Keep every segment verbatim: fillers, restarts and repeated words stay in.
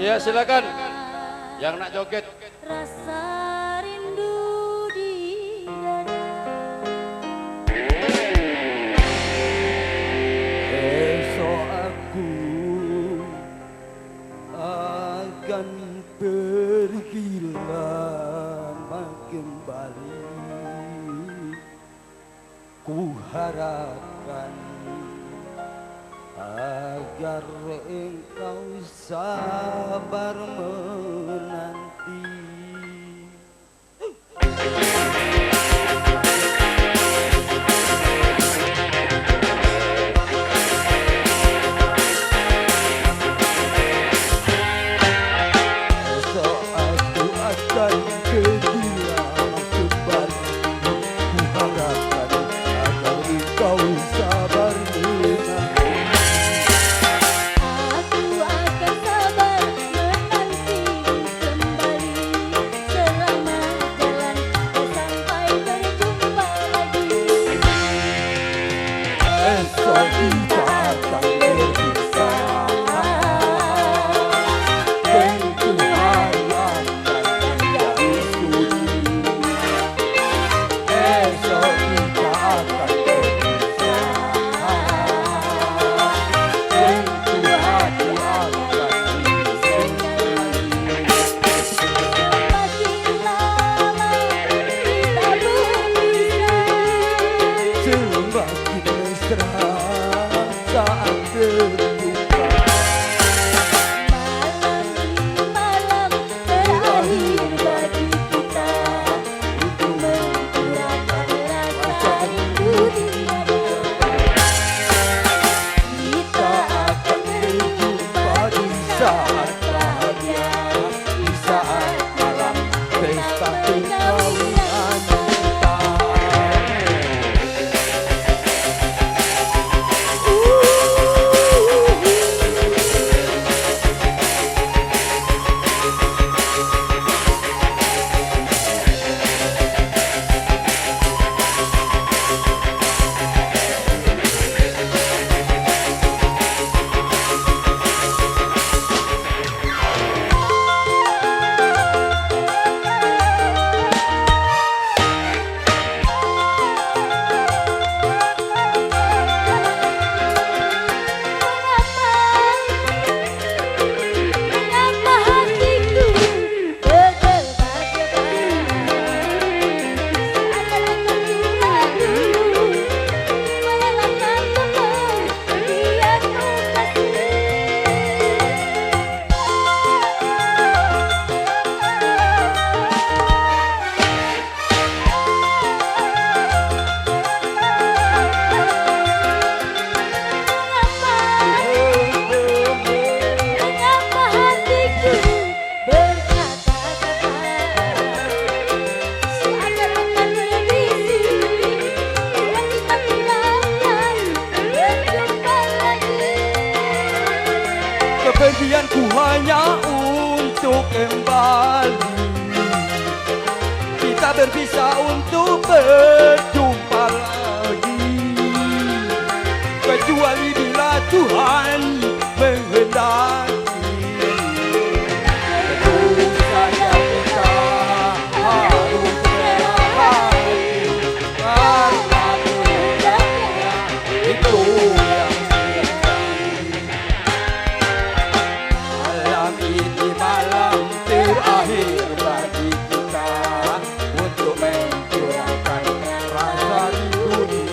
Ya, silakan. Yang nak joget. Rasa rindu di dada. Esok aku akan pergi lama kembali. Ku harapkan agar engkau sabar menanti. Esok aku akan ke bila kembali. Ku harapkan agar engkau sabar menanti. Aku akan sabar menanti kembali. Selamat jalan sampai berjumpa lagi. Esok kita akan berpisah. Tentu hari akan menjadi sunyi. Esok kita akan berpisah. Tentu hati akan menjadi sunyi. Semakin lama kita berpisah. Semakin mesra saat berjumpa. Malam ini malam terakhir bagi kita untuk mencurahkan rasa rindu di dada. Kita akan berjumpa di saat bahagia, di saat malam pesta perkawinan kita. Kepergianku hanya untuk kembali. Kita berpisah untuk berjumpa lagi. Kecuali bila Tuhan menghendaki. Tentu saja kita harus rela hati karena kehendaknya itu yang terjadi. Malam ini malam terakhir bagi kita untuk mencurahkan rasa rindu di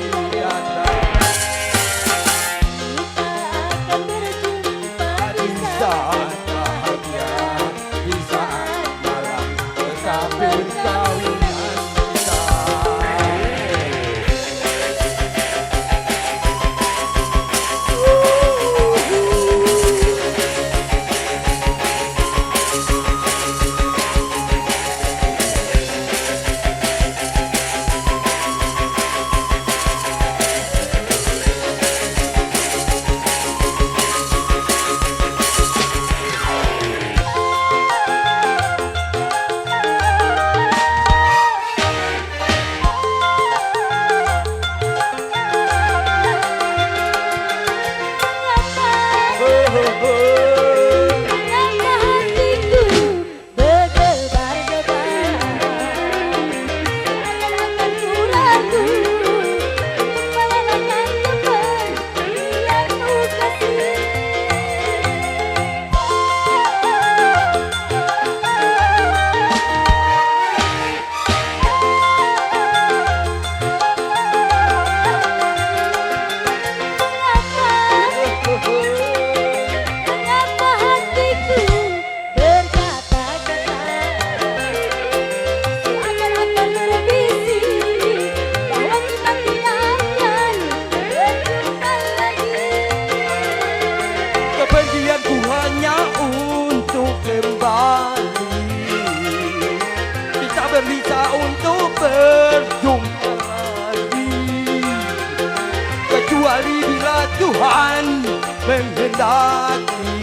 Tuhan menghendaki